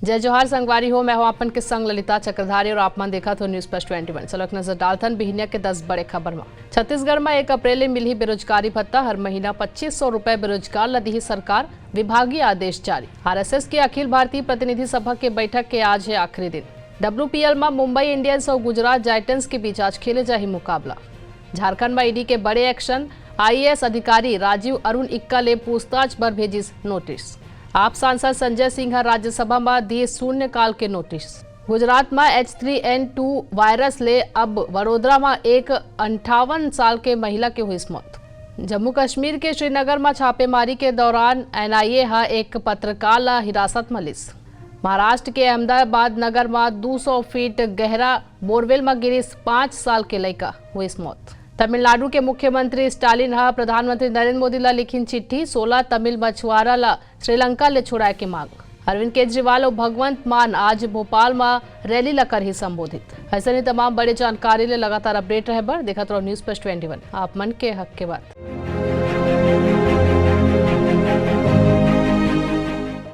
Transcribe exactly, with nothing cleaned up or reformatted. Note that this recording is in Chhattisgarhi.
जय जोहार संगवारी हो, मैं हूं आपन के संग ललिता चक्रधारी और आप मन देखत हो News Plus twenty one। चलो एक नजर डालथन बिहिनिया के दस बड़े खबर म। छत्तीसगढ़ म एक अप्रैल ले मिलही बेरोजगारी भत्ता, हर महीना पच्चीस सौ रुपए बेरोजगार ल दिही सरकार, विभागीय आदेश जारी। आरएसएस के अखिल भारतीय प्रतिनिधि सभा के बैठक के आज हे आखिरी दिन। डब्ल्यूपीएल म मुंबई इंडियंस और गुजरात जाइंट्स के बीच आज खेले जाही मुकाबला। झारखंड म ईडी के बड़े एक्शन, आईएएस अधिकारी राजीव अरुण इक्का ले पूछताछ बर भेजिस नोटिस। आप सांसद संजय सिंह ह राज्यसभा म दिए शून्यकाल के नोटिस। गुजरात म H three N two virus ले अब वडोदरा म एक अंठावन साल के महिला के होइस मौत। जम्मू कश्मीर के श्रीनगर म छापेमारी के दौरान एनआईए ह एक पत्रकार ल हिरासत म लिस। महाराष्ट्र के अहमदाबाद नगर म दू सौ फीट गहरा बोरवेल म गिरिस पाँच साल के लइका, होइस मौत। तमिलनाडु के मुख्यमंत्री स्टालिन ह प्रधानमंत्री नरेंद्र मोदी ल लिखिन चिट्ठी, सोलह तमिल मछुआरा ल श्रीलंका ले छुड़ाए के मांग। अरविंद केजरीवाल और भगवंत मान आज भोपाल म रैली ल करही संबोधित। अइसने तमाम बड़े जानकारी ले लगातार अपडेट रहे बर देखत रहो News Plus twenty one, आप मन के हक के बात।